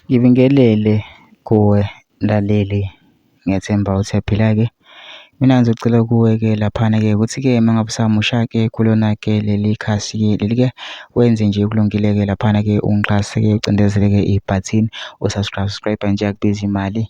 Ngibingelele kuwe mlaleli, ngiyethemba uyaphila-ke. Mina ngizocela kuwe-ke laphana-ke ukuthi-ke uma ngabe usamusha-ke kulona-ke leli khasi-ke leli-ke wenze nje kulungile-ke laphana-ke ungixhase-ke ucindezele-ke ibhathini usubscribe nje akubizi imali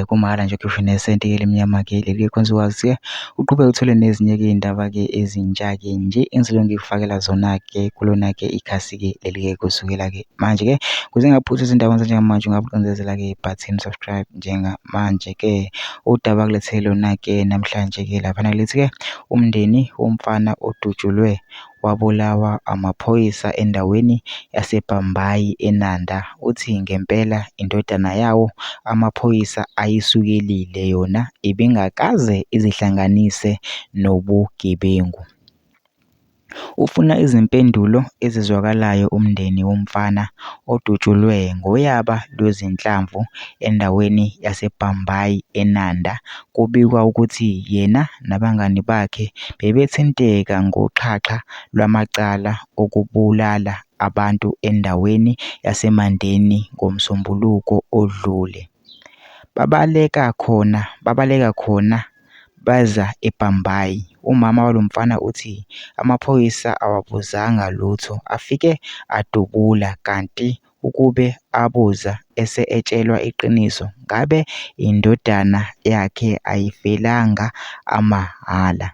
kumahhala nje ukhiphe nesenti-ke elimnyama-ke leli-ke kwenza ukwazi-ke uqhubeke uthole nezinye-ke iy'ndaba-ke ezintsha-ke nje engizobe ngikufakela zona-ke kulona-ke ikhasi-ke leli-ke kusukela-ke manje-ke kuze ngaphuthi izindaba zanjengamanje ungabucindezela-ke ibhathini subscribe njengamanje-ke udaba kulethele lona-ke namhlanje-ke laphana lithi-ke umndeni womfana odutshulwe wabulawa amaphoyisa endaweni yaseBhambayi eNanda uthi ngempela indodana yawo amaphoyisa ayisukelile yona ibingakaze izihlanganise nobugebengu. Ufuna izimpendulo ezizwakalayo umndeni womfana odutshulwe ngoyaba lwezinhlamvu endaweni yaseBhambayi eNanda kubikwa ukuthi yena nabangani bakhe bebethinteka ngoxhaxha lwamacala okubulala abantu endaweni yaseMandeni ngoMsombuluko odlule. Babaleka khona baza eBhambayi. Umama walomfana uthi amaphoyisa awabuzanga lutho afike adubula kanti ukube abuza ese etshelwa iqiniso ngabe indodana yakhe ayifelanga amahhala.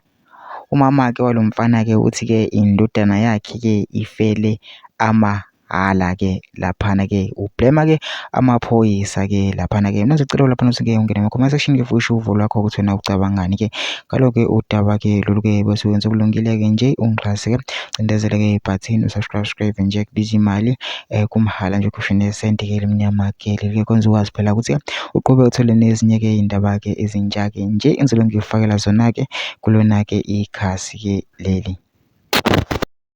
Umama-ke walomfana-ke uthi-ke indodana yakhe-ke ifele amahhala-ke laphana-ke ublema-ke amaphoyisa-ke laphana-ke. Mina ngicela laphana ukuthi-ke ungene ema-comment section-ke futhi usho uvo lwakho ukuthi wena ucabangani-ke ngalo-ke udaba-ke lolu-ke bese wenza okulungile-ke nje ungixhase-ke cindezele-ke ibhathini usubscribe nje kubiza imali kumahhala nje ukhiphe nesenti-ke elimnyama-ke leli-ke kwenza ukwazi phela ukuthi-ke uqhubeke uthole nezinye-ke iy'ndaba-ke ezintsha-ke nje engizobe ngikufakela zona-ke kulona-ke ikhasi-ke leli.